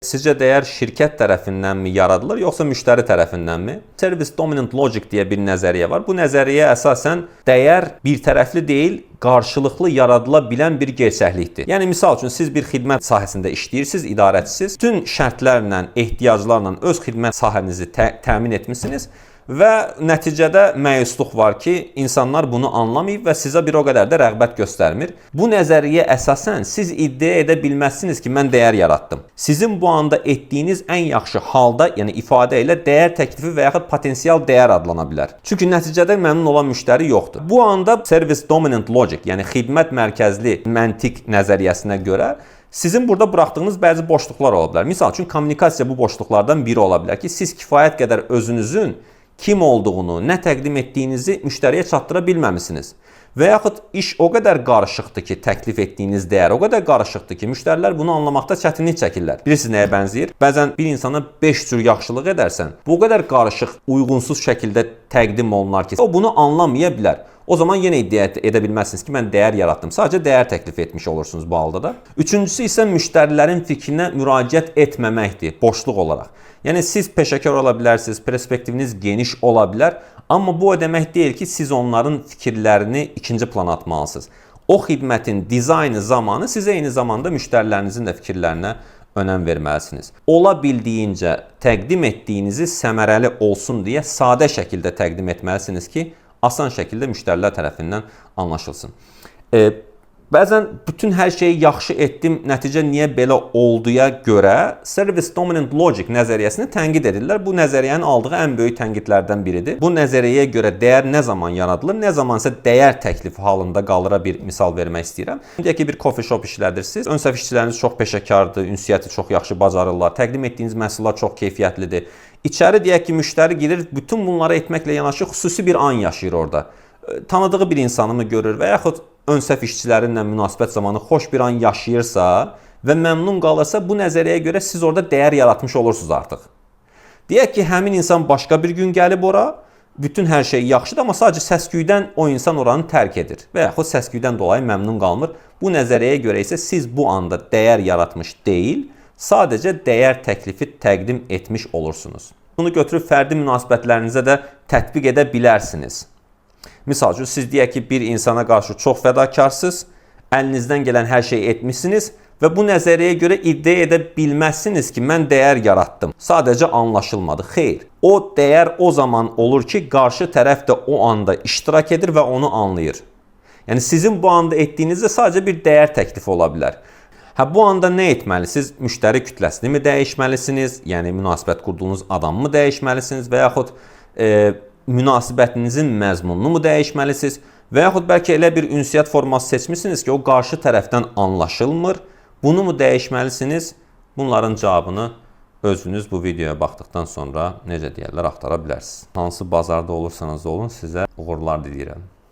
Sizcə dəyər şirkət tərəfindənmi yaradılır, yoxsa müştəri tərəfindənmi? Service Dominant Logic deyə bir nəzəriyyə var. Bu nəzəriyyəyə əsasən dəyər bir tərəfli deyil, qarşılıqlı yaradıla bilən bir gerçəklikdir. Yəni misal üçün siz bir xidmət sahəsində işləyirsiniz, idarəçisiz. Bütün şərtlərlə, ehtiyaclarla öz xidmət sahənizi təmin etmisiniz və nəticədə məyusluq var ki, insanlar bunu anlamayıb və sizə bir o qədər də rəğbət göstərmir. Bu nəzəriyyəyə əsasən siz iddia edə bilməzsiniz ki, mən dəyər yaratdım. Sizin bu anda etdiyiniz ən yaxşı halda, yəni ifadə ilə dəyər təklifi və yaxud potensial dəyər adlana bilər. Çünki nəticədə məmnun olan müştəri yoxdur. Bu anda Service Dominant Logic, yəni xidmət mərkəzli məntiq nəzəriyyəsinə görə sizin burada buraxdığınız bəzi boşluqlar ola bilər. Misal üçün kommunikasiya bu boşluqlardan biri ola bilər ki, siz kifayət qədər özünüzün kim olduğunu, nə təqdim etdiyinizi müştəriyə çatdıra bilməmisiniz. Və yaxud iş o qədər qarışıqdır ki, təklif etdiyiniz dəyər o qədər qarışıqdır ki, müştərilər bunu anlamaqda çətinlik çəkirlər. Bilirsiniz nəyə bənzəyir? Bəzən bir insana 5 cür yaxşılıq edərsən, bu o qədər qarışıq, uyğunsuz şəkildə təqdim olunar ki, o bunu anlamaya bilər. O zaman yenə iddia edə bilməzsiniz ki, mən dəyər yaratdım. Sadəcə dəyər təklif etmiş olursunuz bu halda da. Üçüncüsü isə müştərilərin fikrinə müraciət etməməkdir, boşluq olaraq. Yəni siz peşəkar ola bilərsiniz, perspektiviniz geniş ola bilər, amma bu o demək deyil ki, siz onların fikirlərini ikinci plana atmalısınız. O xidmətin dizaynı zamanı siz eyni zamanda müştərilərinizin də fikirlərinə önəm verməlisiniz. Ola bildiyincə təqdim etdiyinizi səmərəli olsun deyə sadə şəkildə təqdim etməlisiniz ki, asan şəkildə müştərilər tərəfindən anlaşılsın. Bəzən bütün hər şeyi yaxşı etdim, nəticə niyə belə olduya görə Service Dominant Logic nəzəriyyəsini tənqid edirlər. Bu nəzəriyyənin aldığı ən böyük tənqidlərdən biridir. Bu nəzəriyyəyə görə dəyər nə zaman yaradılır, nə zamansa dəyər təklifi halında qalıra bir misal vermək istəyirəm. Deyək ki, bir coffee shop işlədirsiniz. Ön səf işçiləriniz çox peşəkardır, ünsiyyəti çox yaxşı bacarırlar. Təqdim etdiyiniz məhsullar çox keyfiyyətlidir. İçəri deyək ki, müştəri girir, bütün bunları etməklə yanaşı xüsusi bir an yaşayır orada. Tanıdığı bir insanı mı görür və yaxud ön səf işçilərinlə münasibət zamanı xoş bir an yaşayırsa və məmnun qalırsa, bu nəzəriyyəyə görə siz orada dəyər yaratmış olursunuz artıq. Deyək ki, həmin insan başqa bir gün gəlib ora, bütün hər şey yaxşıdır, amma sadəcə səs-küydən o insan oranı tərk edir və yaxud səs-küydən dolayı məmnun qalmır. Bu nəzəriyyəyə görə isə siz bu anda dəyər yaratmış deyil, sadəcə dəyər təklifi təqdim etmiş olursunuz. Bunu götürüb fərdi münasibətlərinizə də tətbiq edə bilərsiniz. Misal üçün, siz deyək ki, bir insana qarşı çox fədakarsınız, əlinizdən gələn hər şeyi etmisiniz və bu nəzəriyyəyə görə iddia edə bilməzsiniz ki, mən dəyər yaratdım. Sadəcə anlaşılmadı. Xeyr. O dəyər o zaman olur ki, qarşı tərəf də o anda iştirak edir və onu anlayır. Yəni sizin bu anda etdiyinizdə sadəcə bir dəyər təklifi ola bilər. Hə, bu anda nə etməlisiniz? Müştəri kütləsini mi dəyişməlisiniz? Yəni münasibət qurduğunuz adamı mı dəyişməlisiniz və yaxud münasibətinizin məzmununu mu dəyişməlisiniz? Və yaxud bəlkə elə bir ünsiyyət forması seçmisiniz ki, o qarşı tərəfdən anlaşılmır. Bunu mu dəyişməlisiniz? Bunların cavabını özünüz bu videoya baxdıqdan sonra, necə deyərlər, axtara bilərsiniz. Hansı bazarda olursanız olun, sizə uğurlar diləyirəm.